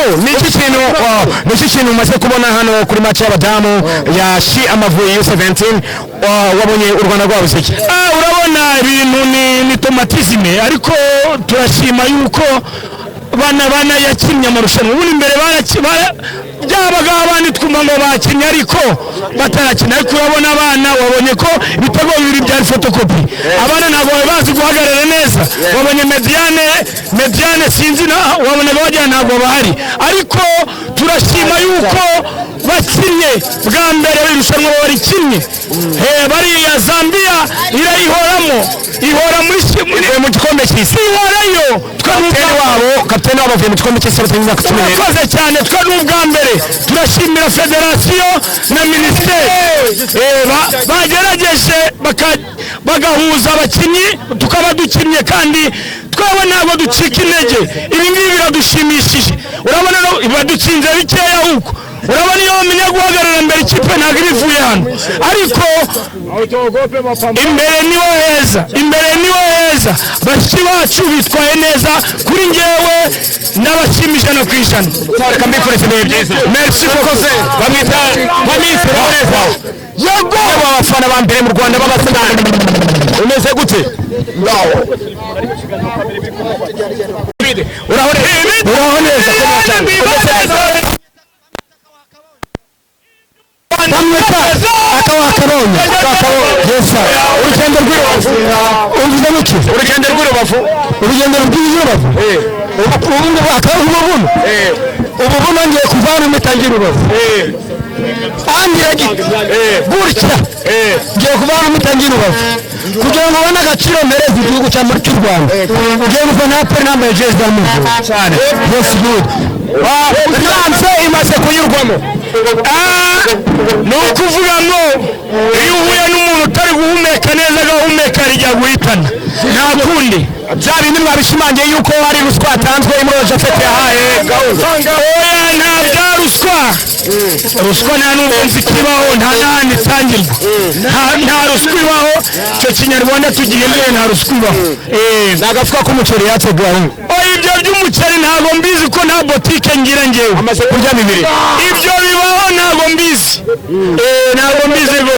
So ni iki kintu umaze kubona hano kuri match y'abadamu ya She Amavubi U17? Wabonye u Rwanda rwabuze iki? Urabona ibintu ni traumatisme, ariko turashima yuko bana yakinnye amarushanwa. Ubundi mbere byabaga abandi twumva ngo bakinnye ariko batarakina, ariko urabona abana, wabonye ko ibitego bibiri byari photocopie. Abana ntabwo bari bazi guhagarara neza. Wabonye médiane, sinzi na wabonaga wagira ntabwo bahari, ariko turashima yuko bakinnye bwa mbere irushanwa barikinnye. Bariya Zambia irayihoramo, ihora muri Ivuye mu gikombe cy'isi. Ihorayo. Twe ni Kapiteni wabo avuye mu gikombe cy'isi batarenze imyaka 14. Turakoze cyane. Twe ni ubwa mbere. Turashimira federasiyo na minisiteri bagerageje bagahuza abakinnyi, tukaba dukinnye, kandi twewe ntabwo ducika intege. Ibi ngibi biradushimishije. Urabona badutsinze bikeya ahubwo. Urabona iyo bamenya guhagarara mbere, ikipe ntabwo iba ivuye hano, ariko imbere niho heza, imbere niho heza. Bashiki bacu bitwaye neza. Kuri njyewe n'abashima 100%. Reka mbifurize ibihe byiza. Merci beaucoup. Bamwita Hamisi Neza. Yego, abafana ba mbere mu Rwanda b'abasitari. Umeze gute? Uraho, uraho neza. Umeze neza. Bamwita akawakabonye. Yes sir. Urugendo rw'i Rubavu. Uvuze muki? Urugendo rw'i Rubavu. Urugendo rw'i Rubavu, ubu ngubu akaba ubu buno, ubu buno ngiye kuva hano mpita ngira Rubavu angira gutya. Ngiye kuva hano mpita ngira Rubavu kugira ngo ubone agaciro mpereza igihugu cy'u Rwanda. Ngiye gufana APR nambaye jezi za Muvu Cyane. Yes, good. Musanze imaze kunyurwamo. Ni ukuvuga ngo iyo uhuye n'umuntu utari guhumeka neza, agahumeka rijya guhitana, nta kundi. Bya bindi mwabishimangiye yuko hari ruswa yatanzwe, Imro Japhet yahaye gahunda? Oya, nta bya ruswa. Ruswa nta n'ubwo nzi ikibaho, nta n'ahandi itangirwa. Nta ruswa ibaho. Icyo kinyarwanda tugihinduye, nta ruswa ibaho. Ni agafuka k'umuceri yatse gahunda. Oya, ibyo by'umuceri ntabwo mbizi ko nta botike ngira njyewe. Amaze kurya bibiri. Ibyo bibaho ntabwo mbizi. Ntabwo mbizi rwose.